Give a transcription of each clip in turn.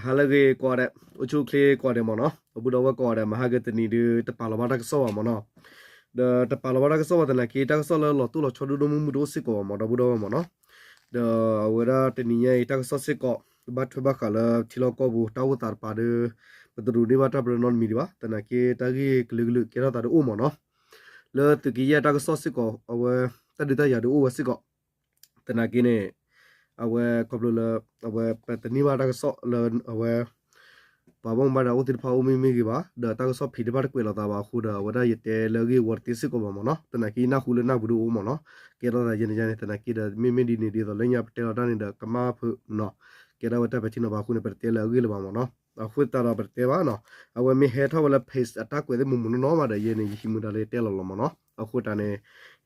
ဟါလၢအဂ့ၤကိးဂၤဒဲး, အိၣ်ဆူၣ်အိၣ်ချ့ကိးဂၤဒဲးမ့ၢ်နီၤ, ဒီပုၢ်ဒီဝဲၢ်ကိးဂၤဒဲး မဟါကတနံၤဒုး တပာ်လီၤဘၣ်တၢ်ကစီၣ်ဘၣ်မ့ၢ်နီၤ, ဒီးတပာ်လီၤဘၣ်တၢ်ကစီၣ်ဘၣ်သနာ်က့ တၢ်ကစီၣ်လၢလီၤတိၢ်လီၤဆီဒိၣ်ဒိၣ်မုၢ်မုၢ်တအိၣ်စ့ၢ်ကီးဘၣ်မ့ၢ်ဒီပုၢ်ဒီဝဲၢ်မ့ၢ်နီၤ, ဒီးအဝဲဒၣ်တနံၤညါအံၤ တၢ်ကစီၣ်စ့ၢ်ကီး ဘၣ်ထွဲဘၣ်ဃးလၢထံလီၢ်ကီၢ်ပူၤ တၢ်အိၣ်သးတပၤဒီး ပတဒိးန့ၢ်ဘၣ်တၢ်ပရၢနီတမံၤဒံးဘၣ်, သနာ်က့တၢ်ဂ့ၢ်ကလုာ်ကလုာ်ကဲထီၣ်သးဒုးအိၣ်မ့ၢ်နီၤ, လၢသုးက့ယဲၢ်တၢ်ကစီၣ်စ့ၢ်ကီး အဝဲ တၢ်ဒုးတၢ်ယၤဒုးအိၣ်ဝဲစ့ၢ်ကီး သနာ်က့န့ၣ် အဝဲခီဖျိလၢ အဝဲပတန့ၢ်ဘၣ်တၢ်ကစီၣ်လၢအဝဲ ပှၤဘၣ်မူဘၣ်ဒါအိၣ်သ့ၣ်တဖၣ်အိၣ်မ့ၢ်မ့ၢ်ဂ့ၤဘၣ်, ဒီးတၢ်ကစီၣ်ဖံးတဖၣ်တကွဲးလိာ်သးဘၣ်အဃိဒီး အဝဲဒၣ်ယတဲလၢအဂ့ၢ်အဝီတသ့စ့ၢ်ကီးဘၣ်မ့ၢ်နီၤ, သနာ်က့နၢ်ဟူလၢနၢ်ပူၤဒုးအိၣ်မ့ၢ်နီၤ, ကဲထီၣ်သးယဲန့ၣ်ယဲန့ၣ် သနာ်က့ဒီး မ့မ့ၢ်ဒ်န့ၣ်ဒ်သိးလၢညါပတဲလီၤတၢ်န့ၣ်ဒီး ကမၣ်ဖုးနီၤ, ကဲထီၣ်ဝဲတၢ်ပဲာ်ထံနီၤဖးအဃိန့ၣ် ပတတဲလၢအဂ့ၢ်လၢၤဘၣ်မ့ၢ်နီၤ, အဃိသတးဒီးပတတဲဘၣ်နီၤ, အဝဲမ့ၢ်ဟဲထီၣ်ဝဲလၢ page အတၢ်ကွဲးသ့ၣ်မုၢ်မုၢ်နီၢ်နီၢ်ဘၣ်ဒီး ယဲန့ၣ် ယဟံးမုာ်တၢ်လၢယတဲလီၤလီၤမ့ၢ်နီၤ, အဃိတၢ်န့ၣ်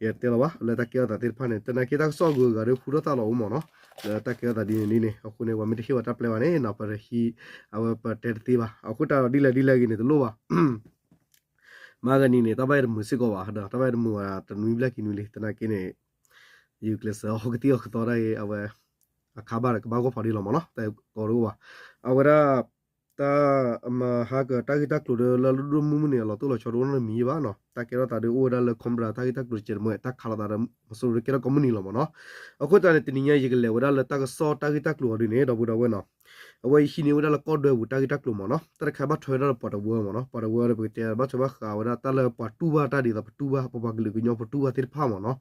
ယတဲလီၤဘၣ် လၢတၢ်ကဲထီၣ်သးသ့ၣ်တဖၣ်န့ၣ် သနာ်က့တၢ်ကစီၣ်အဂုၤအဂၤဒုးဟူထီၣ်သါလီၤအိၣ်မ့ၢ်နီၤ, လၢတၢ်ကဲထီၣ်သးဒ်န့ၣ်ဒ်န့ၣ် အဃိန့ၣ် ပှၤမ့ၢ်တဟ့ၣ်ဝဲတၢ်ပျဲဘၣ်န့ၣ်နီၤ ပတဟံး အဝဲပတဲတသ့ဘၣ်, အဃိတၢ်ဒီးဒ်လဲၣ်ဒ်လဲၣ်ဂ့ၤန့ၣ်တလိၣ်ဘၣ် မဟါကတနံၤန့ၣ် တၢ်ဘၣ်ယတမုာ်စ့ၢ်ကီးဘၣ်ဒီး တၢ်ဘၣ်ယတမုာ်ဘၣ်တနွံဘျဲၣ်ခံနွံလံ သနာ်က့န့ၣ် ယကျဲးစၢးအီကသံၣ်အီကသီတၢ်အံၤ အဝဲ အခါဘၣ်ဒီးကဘၣ်ဂီၢ်ဖးဒ်လီၤမ့ၢ်နီၤ, တၢ်ကီတအိၣ်ဘၣ်, အဝဲဒၣ် တၢ်မဟါကတၢ်ဂ့ၢ်တၢ်ကျိၤဒီးလၢဒိၣ်ဒိၣ်မုၢ်မုၢ်န့ၣ် အလီၤတိၢ်လီၤဆီတအိၣ်နီတမံၤဘၣ်နီၤ, တၢ်ကဲထီၣ်သးဒုးအိၣ်ဝဲဒၣ်လၢ Cobra တၢ်ဂ့ၢ်တၢ်ကျိၤတကဲးတမှဲ တၢ်ခးလိာ်သးဒီး မီၤစိရိၤဒုးကဲထီၣ်ကိးမုၢ်နံၤလီၤမ့ၢ်နီၤ, အဃိသတးန့ၣ် တနံၤညါယကလဲၤဝဲဒၣ်လၢတၢ်ကစီၣ်တၢ်ဂ့ၢ်တၢ်ကျိၤအီၤဒ်န့ၣ် ဒီပုၢ်ဒီဝဲၢ်နီၤ အဝဲယဟံးန့ၢ်ဝဲဒၣ်လၢကီၢ်ဒွဲပူၤတၢ်ဂ့ၢ်တၢ်ကျိၤမ့ၢ်နီၤ, တၢ်တခါဘၣ်ထွဲဝဲဒၣ်လၢပှၤတဝၢမ့ၢ်နီၤ, ပှၤတဝၢဒီးပကတဲဘၣ်ထွဲဘၣ်ဃးဝဲဒၣ်တၢ်လၢပှၤတူၢ်ဘၣ်တၢ်ဒ်သိးပတူၢ်ဘၣ် ပပှၤကလုာ်ကညီပတူၢ်ဘၣ်သ့ၣ်တဖၣ်မ့ၢ်နီၤ,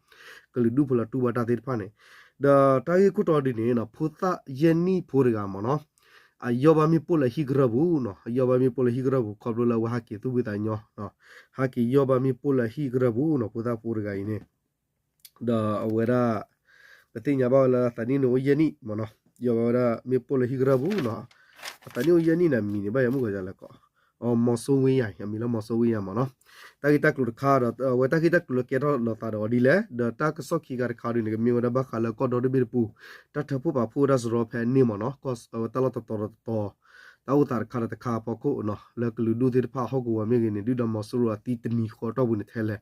ကလုာ်ဒူၣ်ဖိလၢတူၢ်ဘၣ်တၢ်သ့ၣ်တဖၣ်န့ၣ်, ဒီးတၢ်ဂ့ၢ်ခိၣ်တီဒ်န့ၣ်နီၤ ဖိသၣ်ယဲၢ်နံၣ်ဖိတဂၤမ့ၢ်နီၤ, အယီၢ်ဘၣ်မ့ၣ်ပိၢ်လၢဟံၣ်ကရၢၢ်ပူၤနီၤ, အယီၢ်ဘၣ်မ့ၣ်ပိၢ်လၢဟံၣ်ကရၢၢ်ပူၤ ခီဖျိလၢအဝဲဟးက့ၤသူၣ်ဖှံသးညီ ဟးက့ၤယီၢ်ဘၣ်မ့ၣ်ပိၢ်လၢဟံၣ်ကရၢၢ်ပူၤနီၤ ဖိသၣ်ဖိတဂၤအံၤန့ၣ် ဒီးအဝဲဒၣ် ပသ့ၣ်ညါဘၣ်ဝဲလၢအသးနံၣ်န့ၣ်အိၣ်ယဲၢ်နံၣ်မ့ၢ်နီၤ, ယီၢ်ဘၣ်ဝဲဒၣ်မ့ၣ်ပိၢ်လၢဟံၣ်ကရၢၢ်ပူၤနီၤ, အသးနံၣ်အိၣ်ယဲၢ်နံၣ်န့ၣ် အမံၤန့ၣ် ဘၣ်ယၤမုၣ်ကီၤယၤလဲၣ်ကီး, အမီၤစိဝ့ယၤ အမံၤလၢမီၤစိဝ့ယၤမ့ၢ်နီၤ, တၢ်ဂ့ၢ်တၢ်ကျိၤတခါဒီး အဝဲတၢ်ဂ့ၢ်တၢ်ကျိၤလၢကဲထီၣ်လိာ်သးဒီးအီၤဒ်လဲၣ်, ဒီးတၢ်ကစီၣ်ခံခါတခါဒ်န့ၣ် ကမ့ၢ်ဝဲဒၣ်ဘၣ်ဃးလၢကီၢ်ဒီတဘ့ၣ်တပူၤ တၢ်ထၢဖှိၣ်ပာ်ဖှိၣ်ဝဲဒၣ်စရီဖဲအန့ၣ်မ့ၢ်နီၤ, ကီၢ်အဝဲတၢ်လီၢ်တတီၤတတီၤ တၢ်အိၣ်သးတခါဒီးတခါအဖီခိၣ်နီၤ, လၢကလုာ်ဒူၣ်သ့ၣ်တဖၣ်ဟီၣ်ကဝီၤမ့ၢ်ဂ့ၤန့ၣ် ဒုၣ်ဒါမီၤစိရိၤအသံတနံၤဃီတီၢ်ပူၤန့ၣ်ထဲလဲၣ်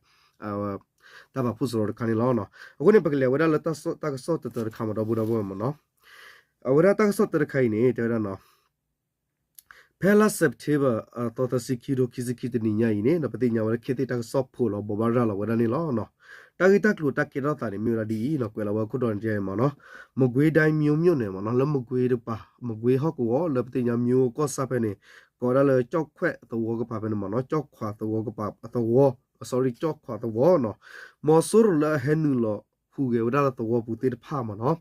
တၢ်ပာ်ဖှိၣ်စရီတခါန့ၣ်လီၤ. အဃိန့ၣ် ပကလဲၤဝဲဒၣ်လၢတၢ်ကစီၣ်တၢတၢတခါမ့ၢ်ဒီပုၢ်ဒီဝဲၢ်မ့ၢ်နီၤ, အဝဲဒၣ်တၢ်ကစီၣ်တၢတခါအံၤန့ၣ် တဲဝဲဒၣ်နီၤ, ဖဲလါ September အသီသၢဆံ ခံကထိခံဆံခံတနံၤညါအံၤန့ၣ် ပသ့ၣ်ညါဝဲလၢ ခေတ်သစ် တၢ်ကစီၣ်ဖိးလီၤဘိးဘၣ်ရၤလီၤဝဲဒၣ်န့ၣ်လီၤ. တၢ်ဂ့ၢ်တၢ်ကျိၤတၢ်ကဲထီၣ်သးန့ၣ် မ့ၢ်ဝဲဒၣ်ဒ်အံၤနီၤ, ကွဲးလီၤဝဲခိၣ်တီန့ၣ်မ့ၢ်နီၤ, မကွေးတိုင်း မြို့မြို့ န့ၣ်မ့ၢ်နီၤ, လၢမကွေးတကပၤ မကွေးဟီၣ်ကဝီၤ လၢပသ့ၣ်ညါ မြို့ ကီၢ်ဆၣ်ဖဲန့ၣ် ကိးဝဲဒၣ်လၢ ကျောက်ခွက် သဝီကပၤဖဲန့ၣ်မ့ၢ်နီၤ, ကျောက်ခွက် သဝီကပၤ သဝီ sorry ကျောက်ခွက် သဝီနီၤ, မီၤစိရိၤလၢအဟဲနုာ်လီၤဟူးဂဲၤဝဲဒၣ်လၢသဝီပူၤသ့ၣ်တဖၣ်မ့ၢ်နီၤ,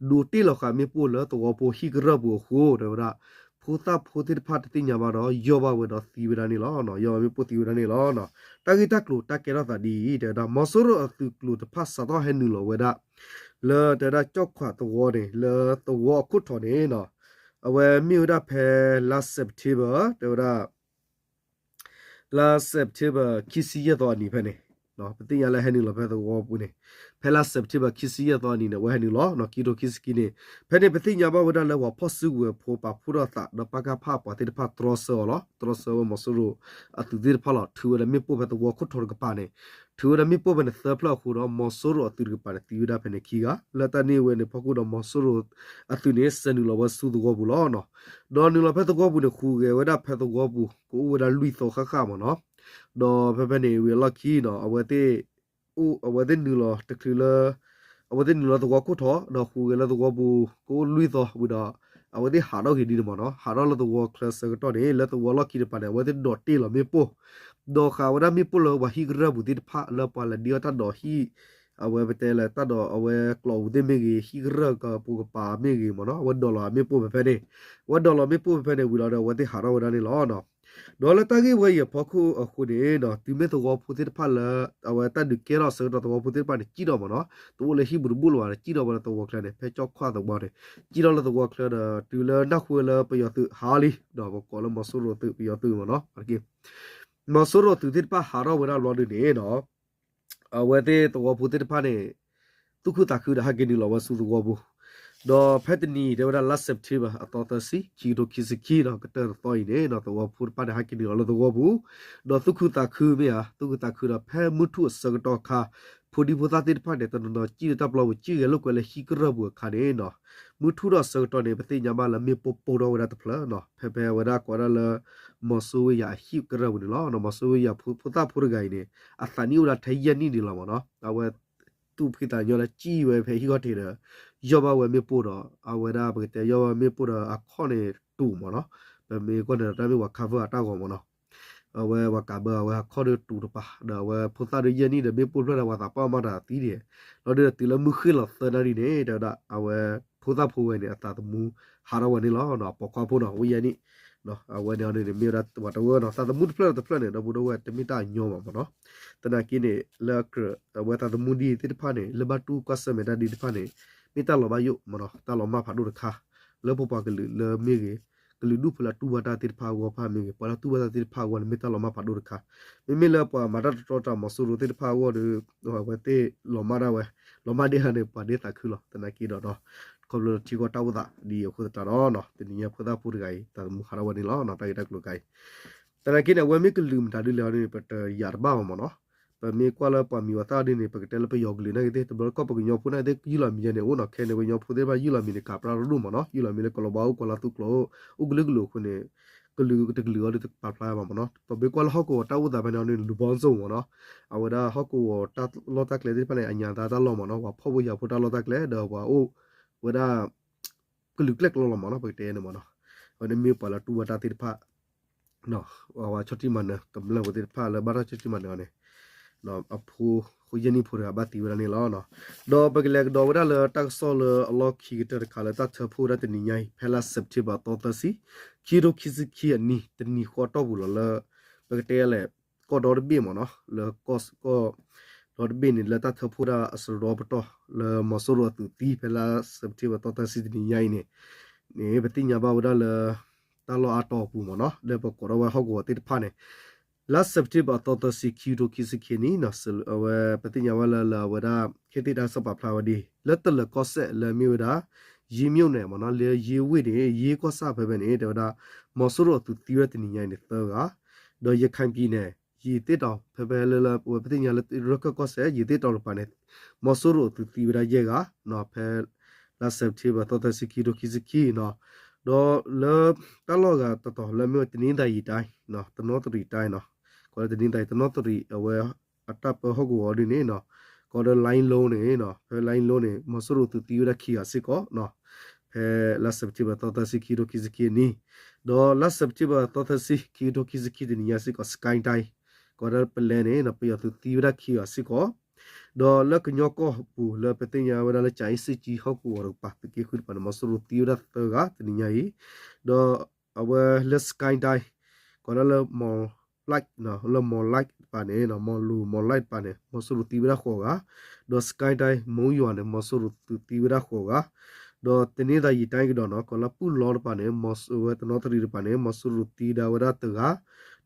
ဒိးတ့ၢ်လီၤဃာ်မ့ၣ်ပိၢ်လၢသဝီဖိဟံၣ်ကရၢၢ်ပူၤအဃိ တဲဝဲဒၣ် ဖိသၣ်ဖိသ့ၣ်တဖၣ်တသ့ၣ်ညါဘၣ်ဒီး ယီၢ်ဘၣ်ဝဲဒီးသံဝဲဒၣ်န့ၣ်လီၤ. ယီၢ်ဘၣ်မ့ၣ်ပိၢ်သံဝဲဒၣ်န့ၣ်လီၤ. တၢ်ဂ့ၢ်တၢ်ကျိၤတၢ်ကဲထီၣ်သးဒ်အံၤ တဲဝဲဒၣ် မီၤစိရိၤအသုးကျိၤတဖၣ်စးထီၣ်ဟဲနုာ်လီၤဝဲဒၣ် လၢတဲဝဲဒၣ် ကျောက်ခွက် သဝီန့ၣ် လၢသဝီအခိၣ်ထံးန့ၣ်နီၤ, အဝဲမ့ၢ်ဝဲဒၣ်ဖဲလါ September တဲဝဲဒၣ် လါ September ခံဆံယဲၢ်သီအနံၤဖဲန့ၣ်, ပသ့ၣ်ညါလၢဟဲနုာ်လီၤဖဲသဝီပူၤန့ၣ်, ဖဲလါ September ခံဆံယဲၢ်သီအနံၤန့ၣ် အဝဲဟဲနုာ်လီၤ ခံကထိခံဆံခံန့ၣ်, ဖဲန့ၣ် ပသ့ၣ်ညါဘၣ်ဝဲဒၣ်လၢပှၤဖီၣ်စုကဝဲၤဖိပာ်ဖှိၣ်ထီၣ်သး ဒီးပကဖ ပှၤသ့ၣ်တဖၣ်တြီဆၢအီၤလီၤ. တြီဆၢဝဲမီၤစိရိၤအသုးသ့ၣ်တဖၣ်လီၤ. ထုးဝဲဒၣ်မ့ၣ်ပိၢ်ဖဲသဝီခိၣ်ထံးတကပၤန့ၣ်, ထုးဝဲဒၣ်မ့ၣ်ပိၢ်ဖဲန့ၣ်သၢဖျၢၣ်အဃိဒီး မီၤစိရိၤအသုးတကပၤန့ၣ်သံဝဲဒၣ်ဖဲန့ၣ်ခံဂၤ, လၢတၢ်န့ၣ်ဝဲန့ၣ်ဖီခိၣ်ဒီး မီၤစိရိၤအသုးန့ၣ် စဲးနုာ်လီၤဝဲဆူသဝီပူၤလီၤ. ဒီးနုာ်လီၤဖဲသဝီပူၤန့ၣ် ဟူးဂဲၤဝဲဒၣ်ဖဲသဝီပူၤ ကအိၣ်ဝဲဒၣ်လွံၢ်သီဃၣ်ဃၣ်မ့ၢ်နီၤ, ဒီးဖဲဖဲန့ၣ်ဝံၤအလီၢ်ခံနီၤ အဝဲသ့ၣ် အဝဲသ့ၣ်နုာ်လီၤတချုးလၢ အဝဲသ့ၣ်နုာ်လီၤသဝီခိၣ်ထံး ဒီးဟူးဂဲၤလၢသဝီပူၤ ကအိၣ်လွံၢ်သီဝံၤဒီး အဝဲသ့ၣ်ဟးထီၣ်က့ၤဒ်န့ၣ်မ့ၢ်နီၤ, ဟးထီၣ်လၢသဝီချၢဆၢကတီၢ်န့ၣ် လၢသဝီလီၢ်ခံတကပၤန့ၣ် အဝဲသ့ၣ်ဒိးတ့ၢ်လီၤမ့ၣ်ပိၢ်, ဒိးဃာ်ဝဲဒၣ်မ့ၣ်ပိၢ်လၢပှၤဟံၣ်ကရၢၢ်ပူၤသ့ၣ်တဖၣ် လၢပှၤလဲၤဒ်အီၣ်တၢ်ဒိးဟံၣ် အဝဲပတဲလၢတၢ်ဒိးအဝဲကျိးပူၤသ့ၣ်မ့ၢ်ဂ့ၤ ဟံၣ်ကရၢၢ်ကပူၤကပၤမ့ၢ်ဂ့ၤမ့ၢ်နီၤ, အဝဲဒိးလီၤမ့ၣ်ပိၢ်ဖဲဖဲန့ၣ်, အဝဲဒိးလီၤမ့ၣ်ပိၢ်ဖဲဖဲန့ၣ်ဝံၤလီၤဒီး အဝဲသ့ၣ်ဟးထီၣ်ဝဲဒၣ်န့ၣ်လီၤ. ဒီးလၢတၢ်ဂ့ၢ်ဝဲအံၤအဖီခိၣ်အဃိန့ၣ်ဒီး တုၤမ့ၢ်သဝီဖိသ့ၣ်တဖၣ်လၢ အဝဲတၢ်ဒုးကဲထီၣ်အဆၢကတီၢ် သဝီဖိသ့ၣ်တဖၣ်န့ၣ် စံၣ်ထီၣ်မ့ၢ်နီၤ, တအိၣ်လၢဟံၣ်ပူၤတဘူၣ်လၢၤဘၣ်ဒီး စံၣ်ထီၣ်ဝဲလၢသဝီချၢန့ၣ် ဖဲကၠီၣ်ခွၣ်သဝီန့ၣ် စံၣ်ထီၣ်လၢသဝီချၢဒီး တုၤလၢနၢ်ဟူဝဲလၢပယီၤသုးဟးလံ ဒီးပကိးလၢမီၤစိရိၤသုး ပယီၤသုးမ့ၢ်နီၤ, မီၤစိရိၤသုးသ့ၣ်တဖၣ်ဟးထီၣ်ဝဲဒၣ်ဘျီဒုန့ၣ်ဒီး အဝဲသ့ၣ်သဝီဖိသ့ၣ်တဖၣ်န့ၣ် သူၣ်ခုသးခုဒီးဟဲက့ၤနုာ်လီၤဝဲဆူသဝီပူၤ, ဒီးဖဲတနံၤအံၤ တဲဝဲဒၣ်လါ September အသီသၢဆံ ခံကထိခံဆံခံဒီး ကတၢၢ်တသီအံၤန့ၣ်ဒီး သဝီဖိတဖၣ်န့ၣ် ဟဲက့ၤနုာ်လီၤလၢသဝီပူၤ, ဒီးသူၣ်ခုသးခုမ့ၢ်ဧါ, သူၣ်ခုသးခုဒီးဖဲမုၢ်ထူၣ်အဆၢကတီၢ်ခါ ဖ ဖိဒံဖိသၣ်သ့ၣ်တဖၣ်န့ၣ် တနီၤနီၤစံၣ်လၢတၢ်ပျီပူၤ စံၣ်ဂဲၤလိာ်ကွဲလၢဟံၣ်ကရၢၢ်ပူၤအခါန့ၣ်နီၤ, မုၢ်ထူၣ်ထီၣ်အဆၢကတီၢ်န့ၣ် ပသ့ၣ်ညါဘၣ်လၢမ့ၣ်ပိၢ်ပိၢ်ထီၣ်ဝဲဒၣ်တဖျၢၣ်နီၤ, ဖဲဖဲအဝဲဒၣ်ကိးဒၣ်လၢ မီၤစိဝ့ယၤအဟံၣ်ကရၢၢ်ပူၤန့ၣ်လီၤ. မီၤစိဝ့ယၤဖိသၣ်ဖိတဂၤအံၤန့ၣ် အသးနံၣ်အိၣ်ဝဲဒၣ်ထဲယဲၢ်နံၣ်န့ၣ်လီၤမ့ၢ်နီၤ, အဝဲ သူၣ်ဖှံသးညီလၢစံၣ်ဝဲဖဲဟံၣ်ခီၣ်ထံးဒီး ယီၢ်ဘၣ်ဝဲမ့ၣ်ပိၢ်ဒီး အဝဲဒၣ်ပကတဲယီၢ်ဘၣ်မ့ၣ်ပိၢ်ဒီးအခီၣ်န့ၣ်တူာ်မ့ၢ်နီၤ, ပမ့ၢ်ကွၢ်န့ၣ်ဒီးတၢ်မ့ၢ်ပှၤ cover အတၢ်ဂီၤမ့ၢ်နီၤ, အဝဲပှၤကးဘၢအဝဲအခီၣ်ဒီးတူာ်တပၤ ဒီးအဝဲဖိသၣ်ဒီးယဲၢ်နံၣ်ဒီးမ့ၣ်ပိၢ်ဖျၢၣ်ဒီးပှၤသးပှၢ်မၤတၢ်သံဒံး, လီၤဒုးဒီးတုၤလၢမုၢ်ဃ့ၢ်လီၤသၢနၣ်ရံၣ်န့ၣ် တဲဝဲဒၣ် အဝဲဖိသၣ်ဖိဝဲန့ၣ် အသးသမူဟးထီၣ်ဝဲန့ၣ်လီၤ. အပိာ်ခွါဖိနီၤ ဝ့ၢ်ယဲၢ်နံၣ် အဝဲန့ၣ်အီၤန့ၣ် မ့ၢ်ဝဲဒၣ်ပှၤတဝၢနီၤ, သးသမူတဖျၢၣ်ဒီးတဖျၢၣ်န့ၣ် ဒီပုၢ်ဒီဝဲၢ်တမ့ၢ်တၢ်အညီဘၣ်မ့ၢ်နီၤ, သနာ်က့န့ၣ် လၢအကြၢးအဝဲသးသမူဒ်အံၤသ့ၣ်တဖၣ်န့ၣ် လၢဘၣ်တူၢ်ကွၢ်ဆၢၣ်မဲာ်တၢ်ဒ်သ့ၣ်တဖၣ်န့ၣ် မ့ၢ်တၢ်လီၤဘၣ်ယိၣ်မ့ၢ်နီၤ, တၢ်လီၤမၢ်ဖးဒိၣ်တခါ လၢပပှၤကလုာ်လၢမ့ၢ်ဂ့ၤ, ကလုာ်ဒူၣ်ဖိလၢအတူၢ်ဘၣ်တၢ်သ့ၣ်တဖၣ်အဂီၢ်ဖၣ်မ့ၢ်ဂ့ၤ, ပှၤလၢအတူၢ်ဘၣ်တၢ်သ့ၣ်တဖၣ်အဂီၢ်န့ၣ် မ့ၢ်တၢ်လီၤမၢ်ဖးဒိၣ်တခါ, မ့မ့ၢ်လၢပှၤမၤတၢ်တတီတၢ်မီၤစိရိၤသ့ၣ်တဖၣ်အဂီၢ်ဒီး အဝဲသ့ၣ်လီၤမၢ်ဒၣ်ဝဲ, လီၤမၢ်ဒ့ဟါန့ၣ် ပှၤဒ့သးခုလီၤ, သနာ်က့ဒီး ခီဖျိလၢထံကီၢ်တၢ်အိၣ်သးဒ်အံၤအဃိသတးဒီး တနံၤညါဖိသၣ်ဖိတဂၤအံၤ သးသမူဟးထီၣ်ဝဲန့ၣ်လီၤ, တၢ်ဂ့ၢ်တၢ်ကျိၤတခါအံၤ, သနာ်က့န့ၣ် အဝဲမ့ၢ်ကလုာ်မတၤဒ်လဲၣ်န့ၣ် ပတယာ်တဘၣ်ဘၣ်မ့ၢ်နီၤ, ပမ့ၢ်ကွၢ်လၢပှၤမံၤပှၤသၣ်ဒ်န့ၣ် ပကတဲလၢပယီၤကလုာ်နာ်က့သ့ၣ် တဘျီတခီၣ်ပှၤကညီဖိနာ်က့သ့ၣ် ယုၢ်လီၤမံၤယဲန့ၣ် အိၣ်နီၤ, ခဲန့ၣ် ပှၤကညီဖိသ့ၣ်တဖၣ်ယုၢ်လီၤမံၤန့ၣ် ကးပြၢ်တဒိၣ်မ့ၢ်နီၤ, ယုၢ်လီၤမံၤလၢကီၤလၤဝါအိၣ် ကီၤလၤသူကျိာ်အိၣ် အိၣ်ကလုာ်ကလုာ်အဃိန့ၣ် ကလုာ်တကလုာ်အံၤဒီးတကပာ်ဖျါဘၣ်မ့ၢ်နီၤ, ပမ့ၢ်ကွၢ်လၢဟီၣ်ကဝီၤတၢ်အိၣ်သးဖဲန့ၣ်န့ၣ် လူပေါင်းစုံမ့ၢ်နီၤ, အဝဲဒၣ်ဟီၣ်ကဝီၤတၢ်လီၢ်တၢ်ကျဲသ့ၣ်တဖၣ်န့ၣ် အညါသါတၢ်လီၢ်မ့ၢ်နီၤ, ပှၤဖှီၣ်ဖိယာ်ဖိတၢ်လီၢ်တၢ်ကျဲ ဒီးပှၤအိၣ်ဝဲဒၣ် ကလုာ်ကျဲၣ်ကျီလီၤမ့ၢ်နီၤ, ပကတဲန့ၣ်မ့ၢ်နီၤ, အဝဲန့ၣ်မ့ၢ်ပှၤလၢတူၢ်ဘၣ်တၢ်သ့ၣ်တဖၣ် အဝဲဆီၣ်တံၢ်မၤနၢၤ ကမျၢၢ်ဖိသ့ၣ်တဖၣ်လၢဘၣ်တၢ်ဆီၣ်တံၢ်မၤနၢၤအီၤန့ၣ် အဖိ ဃိယဲၢ်နံၣ်ဖိတဂၤဘၣ်သံဝဲဒၣ်န့ၣ်လီၤ. ဒီးပကလဲၤကဒီးဝဲဒၣ်လၢတၢ်ကစီၣ်လၢအလီၢ်ခံကတၢၢ်တခါလၢတၢ်ထၢဖှိၣ်ဝဲဒၣ်တနံၤညါအံၤ ဖဲလါ September အသီသၢဆံ ခံကထိခံဆံခံအနံၤ တနံၤဃီအတီၢ်ပူၤလီၤလၢ ပကတဲလဲၣ် ကီၢ်ဒီတဘ့ၣ်မ့ၢ်နီၤ လၢကီၢ် ကီၢ်ဒီတဘ့ၣ်န့ၣ် လၢတၢ်ထၢဖှိၣ်ဒၣ်အစရီပတီၢ် လၢမီၤစိရိၤအသုးသံဖဲလါ September သီသၢဆံတနံၤညါအံၤန့ၣ် န့ၣ် ပသ့ၣ်ညါဘၣ်ဝဲဒၣ်လၢ တၢ်လီၢ်အါတီၤအပူၤမ့ၢ်နီၤ လၢပကိးထီၣ်ဝဲဟီၣ်ကဝီၤသ့ၣ်တဖၣ်န့ၣ် လါ September အသီသၢဆံ ခံကထိခံဆံခံနံၣ် အဝဲပသ့ၣ်ညါဝဲလၢ လၢအဝဲဒၣ် ခေတ်သစ် တၢ်ကစီၣ်ပာ်ဖျါဝဲဒ် လၢတလၢၤကီၢ်စဲၣ်လၢမ့ၢ်ဝဲဒၣ် ယ့ၤမၠိၣ်နဲၣ်မ့ၢ်နီၤ လၢယ့ၤဝ့ၢ်န့ၣ် ယ့ၤကီၢ်ဆၣ်ဖဲဖဲန့ၣ် တဲဝဲဒၣ် မီၤစိရိၤအသုးသံဝဲဒၣ်တနံၤညါအံၤန့ၣ်သၢဂၤ ဒီးရခိုင်ပြည်နယ် ရသေ့တောင် ဖဲဖဲလၢလၢ အဝဲပသ့ၣ်ညါလၢရခၢၣ်ကီၢ်စဲၣ် ရသေ့တောင်တကပၤန့ၣ် မီၤစိရိၤအသုးသံဝဲဒၣ်ယဲၢ်ဂၤ ဖဲလါ September သီသၢဆံ ခံကထိခံဆံခံနီၤ ဒီးလၢတၢ်လီၢ်ဂၤတတီၤလၢမ့ၢ်ဝဲ တနင်္သာရီတိုင်း တနီသရံၣ်တိုင်းနီၤ ကိးလၢ တနင်္သာရီ တနီသရံၣ် အဝဲအတၢ်ပၢဟီၣ်ကဝီၤဒ်န့ၣ်နီၤ ကိးဒီး လိုင်းလုံးန့ၣ်နီၤ ဖဲ လိုင်းလုံးန့ၣ် မီၤစိရိၤသုးသံဝဲဒၣ်ခံဂၤစ့ၢ်ကီးနီၤ ဖဲလါ September သီသၢဆံ ခံကထိခံဆံခံနံၣ် ဒီးလါ September သီသၢဆံ ခံကထိခံဆံခံတနံၤညါစ့ၢ်ကီး စစ်ကိုင်းတိုင်း ကိးဒီးပလဲန့ၣ်နီၤ ပယီၤသုးသံဝဲဒၣ်ခံဂၤစ့ၢ်ကီး ဒီးလၢကညီကီၢ်ပူၤလၢပသ့ၣ်ညါဝဲဒၣ်လၢ ကြာအင်းဆိပ်ကြီး ဟီၣ်ကဝီၤတကပၤ သုးက့ဃုတကပၤန့ၣ် မီၤစိရိၤသံဝဲဒၣ်သၢဂၤတနံၤညါအံၤ ဒီးအဝဲလၢ စစ်ကိုင်းတိုင်း ကိးဒၣ်လၢ မော်လိုက် လၢ မော်လိုက် တကပၤန့ၣ် မော်လူ မော်လိုက် တကပၤန့ၣ် မီၤစိရိၤသံဝဲဒၣ်ဃိးဂၤ ဒီး စစ်ကိုင်းတိုင်း မုံရွာန့ၣ် မီၤစိရိၤသုးသံဝဲဒၣ်ဃိးဂၤ ဒီး တနင်္သာရီတိုင်း ကဒီးနီၤ ကိးလၢ ပုလော် တကပၤန့ၣ် မီၤစိရိၤဝဲတနီသရံၣ်တကပၤန့ၣ် မီၤစိရိၤသံဝဲဒၣ်ဝဲဒၣ်တဂၤ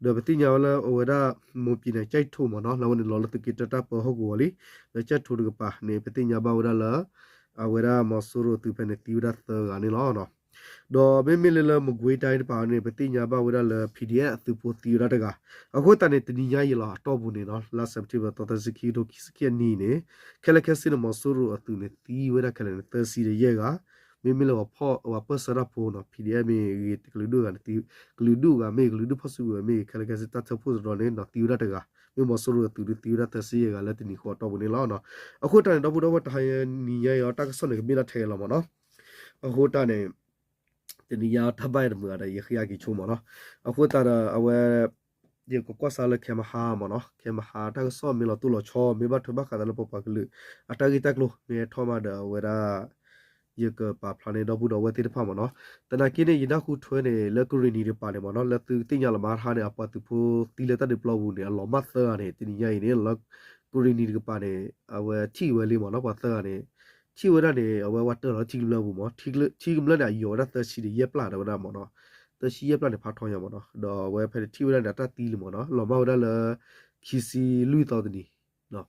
ဒီးပသ့ၣ်ညါဝဲလၢအဝဲဒၣ် မွန်ပြည်နယ် ကျိုက်ထို မ့ၢ်နီၤ လၢအဝဲန့ၣ်လီၤလၢသုးက့တၢတၢ်ပၢဟီၣ်ကဝီၤလံ လၢ ကျိုက်ထို တကပၤန့ၣ် ပသ့ၣ်ညါဘၣ်ဝဲဒၣ်လၢ အဝဲဒၣ်မီၤစိရိၤသုးဖဲန့ၣ်သံဝဲဒၣ်သၢဂၤန့ၣ်လီၤ. ဒီးမ့မ့ၢ်လၢလၢ မကွေးတိုင်း တကပၤန့ၣ် ပသ့ၣ်ညါဘၣ်ဝဲဒၣ်လၢ PDF အသုးဖိသံဝဲဒၣ်တဂၤ အဃိသတးန့ၣ် တနံၤညါအံၤလီၤ အတီၢ်ပူၤန့ၣ်နီၤ လါ September သီသၢဆံ ခံကထိခံဆံခံအနံၤန့ၣ် ခဲလၢာ်ခဲဆ့န့ၣ် မီၤစိရိၤအသုးန့ၣ်သံဝဲဒၣ်ခဲလၢာ်န့ၣ် သၢဆံဒီးယဲၢ်ဂၤ မ့မ့ၢ်လၢပှၤဖီၣ်ပှၤပၢၢ်ဆၢတၢ်ဖိနီၤ PDF မ့ၢ်ဂ့ၤ ကလုာ်ဒူၣ်ဂၤန့ၣ် ကလုာ်ဒူၣ်ဂၤမ့ၢ်ဂ့ၤ ကလုာ်ဒူၣ်ဖီၣ်စုကဝဲၤမ့ၢ်ဂ့ၤ ခဲလၢာ်ခဲဆ့တၢ်ထၢဖှိၣ်တရီန့ၣ်နီၤ သံဝဲဒၣ်တဂၤ မ့ၢ်မီၤစိရိၤအသုးဒီးသံဝဲဒၣ်သၢဆံယဲၢ်ဂၤ လၢတနံၤဃီအတီၢ်ပူၤန့ၣ်လီၤ. အဃိတၢ်န့ၣ် ဒီပုၢ်ဒီဝဲၢ် တဟါညါအံၤ တၢ်ကစီၣ်န့ၣ် ကမ့ၢ်ဒၣ်ထဲအံၤလီၤမ့ၢ်နီၤ အဃိတၢ်န့ၣ် တနံၤညါတၢ်ဘၣ်တမုာ်ဂၤဒီး ယဃ့အါက့ၤဆိမ့ၢ်နီၤ အဃိသတးဒီး အဝဲ ယကကွၢ်စါလၢခဲမဟါမ့ၢ်နီၤ ခဲမဟါတၢ်ကစီၣ်မ့ၢ်လီၤတိၢ်လီၤဆီ မ့ၢ်ဘၣ်ထွဲဘၣ်ဃးသးလၢပပှၤကလုာ် အတၢ်ဂ့ၢ်တၢ်ကျိၤ မ့ၢ်ဟဲထီၣ်မးဒီးအဝဲဒၣ် ယကပာ်ဖျါန့ၢ်ဒီပုၢ်ဒီဝဲၢ်သ့ၣ်တဖၣ်မ့ၢ်နီၤ သနာ်က့န့ၣ် ယနၢ်ဟူထွဲန့ၣ် လၢကရ့ၣ်နံၤတကပၤန့ၣ်မ့ၢ်နီၤ လၢသုသ့ၣ်ညါလီၤမးဟါန့ၣ် အပှၤသုးဖိသံလၢတၢ်ဒုးပျီပူၤန့ၣ် အလီၤမၢ်သၢဂၤန့ၣ် တနံၤညါအံၤန့ၣ် လၢကရ့ၣ်နံၤတကပၤန့ၣ် အဝဲထံၣ်ဝဲလံမ့ၢ်နီၤ ပှၤသၢဂၤန့ၣ် ထံၣ်ဝဲဒၣ်န့ၣ် အဝဲဝဲတၢၢ်လီၤထံကမျၢၢ်ပူၤမ့ၢ် ထံကမျၢၢ်န့ၣ် အယိာ်ဝဲဒၣ်သၢဆံဒီးယဲၢ်ပျၢ်တဲဝဲဒၣ်မ့ၢ်နီၤ သၢဆံယဲၢ်ပျၢ်န့ၣ် ဖးထီညါမ့ၢ်နီၤ ဒီးအဝဲဖဲန့ၣ်ထံၣ်ဝဲဒၣ်န့ၣ် အတၢ်သံလံမ့ၢ်နီၤ လီၤမၢ်ဝဲဒၣ်လၢ ခံဆံလွံၢ်သီတနံၤ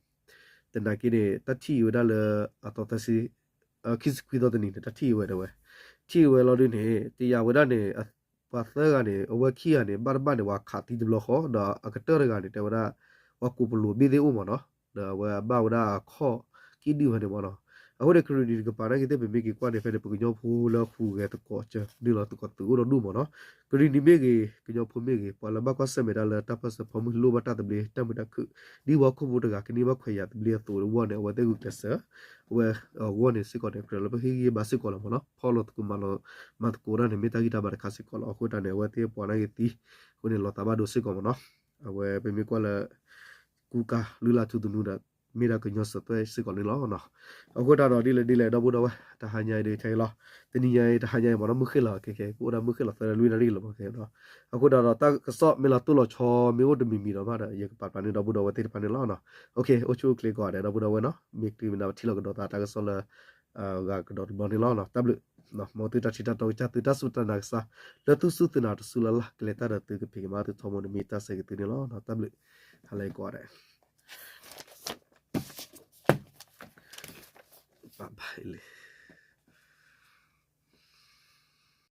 သနာ်က့န့ၣ် တၢ်ထံၣ်ဝဲဒၣ်လၢ အသီသၢဆံ ခံဆံခွံသီတနံၤန့ၣ် တၢ်ထံၣ်ဝဲဒၣ်ဝဲ ထံၣ်ဝဲလီၤဒုးန့ၣ် တယာ်ဝဲဒၣ်န့ၣ် ပှၤသၢဂၤန့ၣ် အဝဲခံဂၤန့ၣ် ဘၣ်တဘၣ်န့ၣ် ပှၤခးသံတဘျီဃီ ဒီးအကတၢၢ်တဂၤန့ၣ် တဲဝဲဒၣ် ပှၤကူးပလိၤဘ့ၣ်သ့ၣ်အိၣ်မ့ၢ်နီၤ ဒီးအဝဲအဘၣ်ဝဲဒၣ်အခီၣ်ကံၣ်ဒုၣ်ဖဲန့ၣ်မ့ၢ်နီၤ. အဃိန့ၣ် ကရံၣ်နံၤတကပၤနာ်က့သ့ၣ် ပမ့ၢ်က့ၤကွၢ်န့ၣ် ဖဲန့ၣ် ပကညီဖိလၢဟူးဂဲၤသကိးကၢ ဒုလီၤသကိးသုးအိၣ်ဒီးဒူၣ်မ့ၢ်နီၤ. ကရံၣ်နံၤမ့ၢ်ဂ့ၤ ကညီဖိမ့ၢ်ဂ့ၤ ပှၤလၢဘၣ်ကွၢ်ဆၢၣ်မဲာ်တၢ်လၢတၢ်ပၢၢ်ဆၢဖီမုၢ်လိၣ်ဘၣ်တၢ်သဘျ့ တၢ်မုာ်တၢ်ခုၣ် ဒ်ပှၤဟီၣ်ခိၣ်ဖိတဂၤကန့ၢ်ဘၣ်ခွဲးယာ်သဘျ့အသိးအဂီၢ်န့ၣ် အဝဲသ့ၣ်ဂုာ်ကျဲးစၢး အဝဲအဂီၢ်န့ၣ်စ့ၢ်ကီးန့ၣ် ကြၢးလၢပဟ့ၣ်ဂံၢ်ဟ့ၣ်ဘါစ့ၢ်ကီးလီၤမ့ၢ်နီၤ. ဖီၣ်လိာ်သကိးမၤလိာ် မၤသကိးတၢ်န့ၣ် မ့ၢ်တၢ်ဂံၢ်တၢ်ဘါတခါစ့ၢ်ကီးလီၤ. အဃိတၢ်န့ၣ် အဝဲသ့ၣ်ပှၤနာ်က့သံ အဃိန့ၣ် လီၤသးဘၣ်ဒိစ့ၢ်ကီးမ့ၢ်နီၤ. အဝဲပမ့ၢ်ကွၢ်လၢ ကူကၤလုၢ်လၢ်ထူသနူဒီး မ့ၢ်ဒၣ်ကညီစၢၤသွဲၣ်စ့ၢ်ကီးန့ၣ်လီၤ. အဃိတၢ်ဒီးဒ်လဲၣ်ဒ်လဲၣ် ဒီပုၢ်ဒီဝဲၢ် တဟါညါအံၤဒီးခဲအံၤလီၤ. တနံၤညါအံၤ တဟါညါအံၤမ့ၢ်နီၤ မုၢ်ဃ့ၢ်လီၤခဲခဲ ကအိၣ်ဒၣ်မုၢ်ဃ့ၢ်လီၤသၢနွံနၣ်ရံၣ်လီၤမ့ၢ်ခဲအံၤနီၤ. အဃိတၢ်ဒီးတၢ်ကစီၣ်မ့ၢ်လီၤတိၢ်လီၤဆီမ့ၢ်အိၣ်တမံၤမံၤဒီးမးဒီး ယကပာ်ပာ်န့ၢ်ဒီပုၢ်ဒီဝဲၢ်သ့ၣ်တဖၣ်န့ၣ်လီၤ. အဃိဆိၣ်ဂ့ၤကျဲၤကိးဂၤဒဲး ဒီပုၢ်ဒီဝဲၢ်နီၤ မ့ၢ်ကတုၤမ့ၢ်နၤပထံၣ်လိာ်ကဒီးသးတၢ်ကစီၣ်လၢ ဂၤကဒီးတဘျီန့ၣ်လီၤ. တၢ်ဘျုး မ်သုတၢ်ထံၣ်တၢ်တီကစၢ်သုတၢ်စူၢ်တၢ်နာ်ကစၢ် လၢသုစူၢ်သုနာ်တစူၢ်လၢ်လၢ် ကလဲၤတၢ်ဒီးသုကဖံးကမၤသုထီဘိန့ၣ်မ့ၢ်တၢ်ဆၢဂ့ၤသုန့ၣ်လီၤ. တၢ်ဘျုး ဟါလၢအဂ့ၤကိးဂၤဒဲး